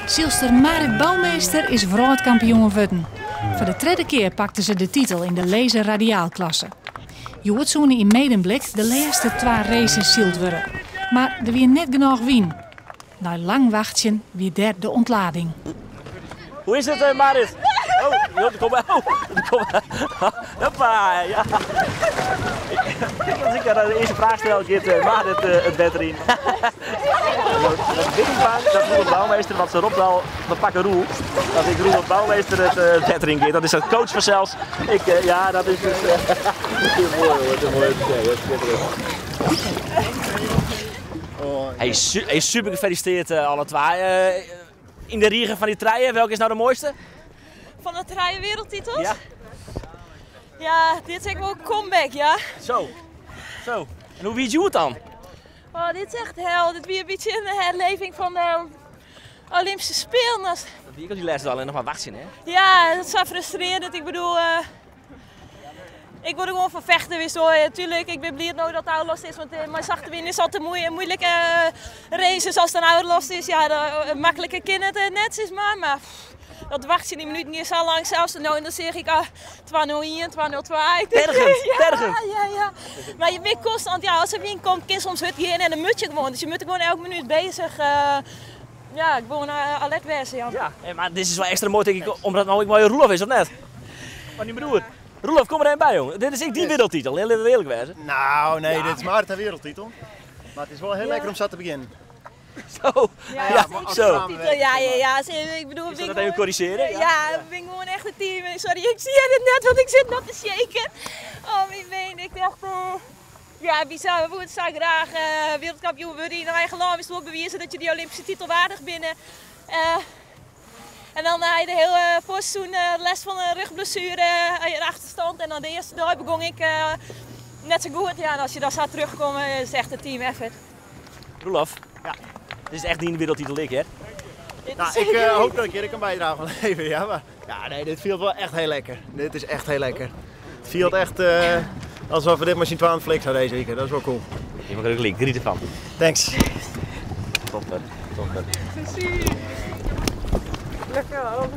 Sylster Marit Bouwmeester is wrâldkampioen wurden. Foar de tredde kear pakte se de titel yn de Laser Radialklasse. Hjoed soene yn Medemblik de lêste twa races syld wurde, mar der wie net genôch wyn. Nei lang wachtsjen wie dêr de ûntlading. Hoe is it, eh, Marit? Oh, kom, oh, kom. Hoppa, ja. Als ik de eerste vraag stel, gaat eh, Marit eh, het bed erin. Dat binnenvang, dat Roelof Bouwmeester, want ze roept al, we pakken Roel. Dat ik Roelof Bouwmeester het bed erin gaat. Dat is een coach vanzelfs. Ik, ja, dat is dus heel mooi hoor, heel mooi. Hey, su hey, super gefeliciteerd alle twee. Yn de rige fan dy trije, welke is no de moaiste? Fan de trije wereldtitels? Ja. Ja, dit is ek wol in comeback, ja. Zo, zo. En hoe wie het dan? Oh, dit is echt hel. Dit wie in bytsje in herleving fan de Olympische Spelen. Dat wie ek al dy lêste alleen noch mar wachtsjen, hè? Ja, dat is zo frustrerend. Ik bedoel, ik word er gewoon van vechten weer zo. Tuurlijk, ik ben blij nou dat het uitlost is, want mijn zachte win is altijd moeilijk, moeilijke races als het dan uitlost is. Ja, de, makkelijke kind het net is maar, maar pff, dat wacht je die minuten niet zo lang zelfs. Nou, en dan zeg ik ah, 2-0-1, 2-0-2. Tergend, ja, tergend. Ja, ja. Maar je bent constant, ja, als er win komt, kan soms hut gaan en dan moet je gewoon. Dus je moet gewoon elke minuut bezig. Ja, gewoon alert wezen. Ja. Ja, maar dit is wel extra mooi, denk ik, omdat het nou ook mooie Roelof is, of net? Maar die broer. Roelof, kom er even bij, jongen. Dit is ik die wereldtitel, heel eerlijk wezen. Nou, nee, dit is maar de wereldtitel. Maar het is wel heel lekker om zo te beginnen. Zo. Ja, Ja, zeker. zo. Titel, ja, ja, ja. Ik bedoel, Is ben dat gewoon- even corrigeren? Ja, ik ben gewoon echt een team. Sorry, ik zie het net, want ik zit nog te shaken. Oh, mijn been. Ik dacht, ja, bizar. We moeten zo graag wereldkampioen worden. In eigen land is het ook bewezen dat je die Olympische titel waardig binnen. En dan had je de hele voorseizoen les van een rugblessure in achterstand. En dan de eerste dag begon ik net zo goed. Ja, en als je dan zou terugkomen, is het echt een team effort. Roelof, Ja. dit is echt niet een wereldtitel, ik, hè? Dit Nou, is ik zeker hoop dat ik hier kan bijdragen van leven, ja. Maar ja, nee, dit viel wel echt heel lekker. Dit is echt heel lekker. Het viel echt alsof we dit machine 12 fliks hadden deze week. Dat is wel cool. Je mag er ook link, geniet ervan. Thanks. Topper, topper. Precies. Lekker hoor.